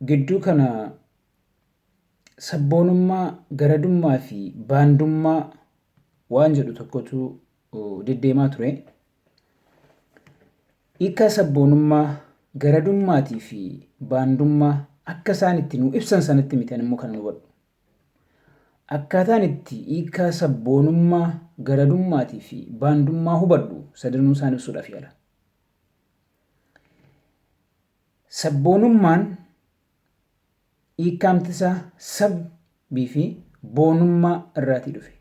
Gidduu kana sabboonummaa, garadummaa fi baandummaa waan jedhu tokkotu deddeemaa ture. Hiikkaa sabboonummaa, garadummaatii fi baandummaa akka isaan itti nu ibsan sanatti miti ani immoo kan hubadhu. Akkaataan itti hiikkaa sabboonummaa, garadummaatii fi baandummaa hubadhu sadanuu isaan ibsuudhaaf yaala. Sabboonummaan hiikkaamti isaa sab fi boonummaa irraatii dhufe.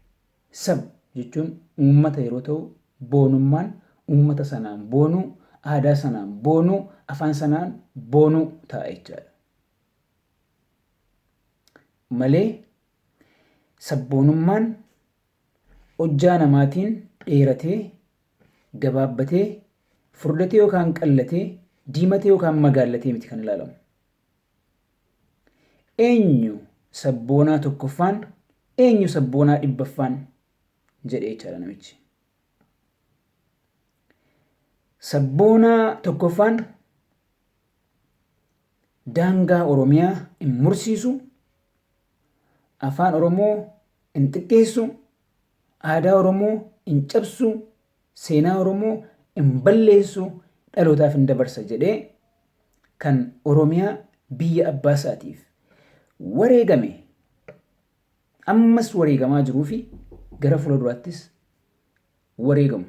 Sab jechuun uummata yeroo ta'u, boonummaan uummata sanaan boonuu, aadaa sanaan boonuu, afaan sanaan boonuu ta'a jechaadha. Malee sabboonummaan hojjaa namaatiin dheeratee, gabaabbatee, furdatee yookaan qallatee, diimatee yookaan magaallatee miti kan ilaalamu. Eenyu sabboonaa tokkoffaan, eenyu sabboonaa dhibbaffaan jedhee jechaadha namichi. Sabboonaa tokkoffaan daangaa Oromiyaa hin mursiisu, afaan Oromoo hin xiqqeessu, aadaa Oromoo hin cabsu, seenaa Oromoo hin balleessu, dhalootaaf hin dabarsa jedhee kan Oromiyaa biyya abbaa isaatiif wareegame ammas wareegamaa jiruu fi gara fuula duraattis wareegamu.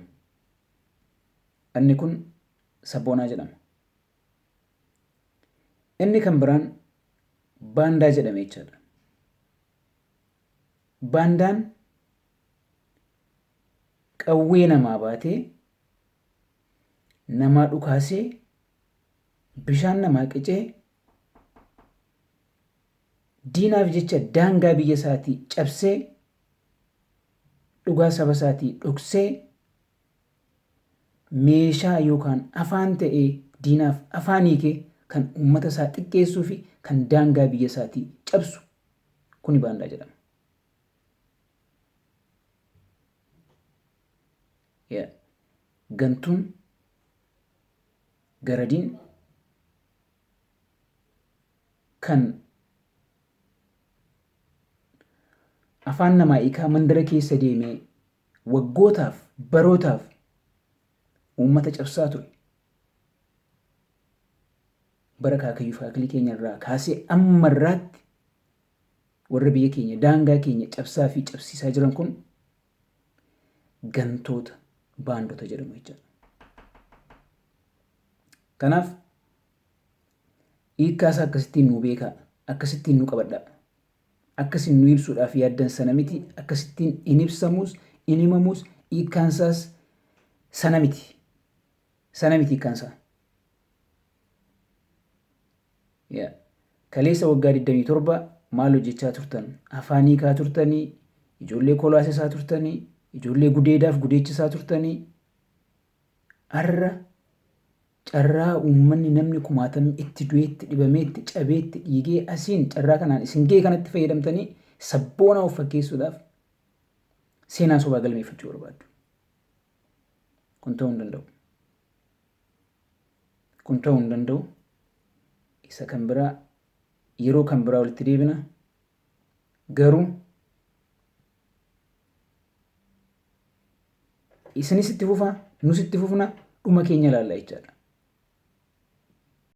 Inni kun sabboonaa jedhama. Inni kan biraan baandaa jedhame jechaadha. Baandaan qawwee namaa baatee namaa dhukaasee bishaan namaa qicee diinaaf jecha daangaa biyya isaatii cabsee dhugaa saba isaatii dhoksee meeshaa yookaan afaan ta'ee diinaaf afaan hiikee kan uummata isaa xiqqeessuu fi kan daangaa biyya isaatii cabsu kuni baandaa jedhama. Yaa gantuun garadiin kan afaan namaa hiikaa mandara keessa deemee waggootaaf barootaaf uummata cabsaa ture. Bara kaakayyuu faakilii keenya irraa kaasee amma irraatti warra biyya keenya daangaa keenya cabsaa fi cabsiisaa jiran kun gantoota baandota jedhamu jechaadha. Kanaaf hiikkaa isaa akkasittiin nuu beekaa, akkasittiin nu qabadhaa. Akkasin nu ibsuudhaaf yaaddan sana miti, akkasittiin hin ibsamus, hin himamus, hiikkaan isaas sana miti. Sana miti hiikkaan isaa. Yaa. Kaleessa waggaa 27 maal hojjechaa turtan? Afaan hiikaa turtanii, ijoollee kolaasisaa turtanii, ijoollee gudeedaaf gudeechisaa turtanii. Har'a carraa uummanni namni kumaatamni itti du'ee, itti dhibamee, itti cabee, itti dhiigee asiin carraa kanaan isin ga'e kanatti fayyadamtanii sabboonaa of fakkeessuudhaaf seenaa sobaa galmeeffachuu barbaaddu. Kun ta'uu hin danda'u. Kun ta'uu hin danda'u. Isa kan biraa yeroo kan biraa walitti deebina. Garuu isinis itti fufaa, nus itti fufna, dhuma keenya ilaalla jechaadha.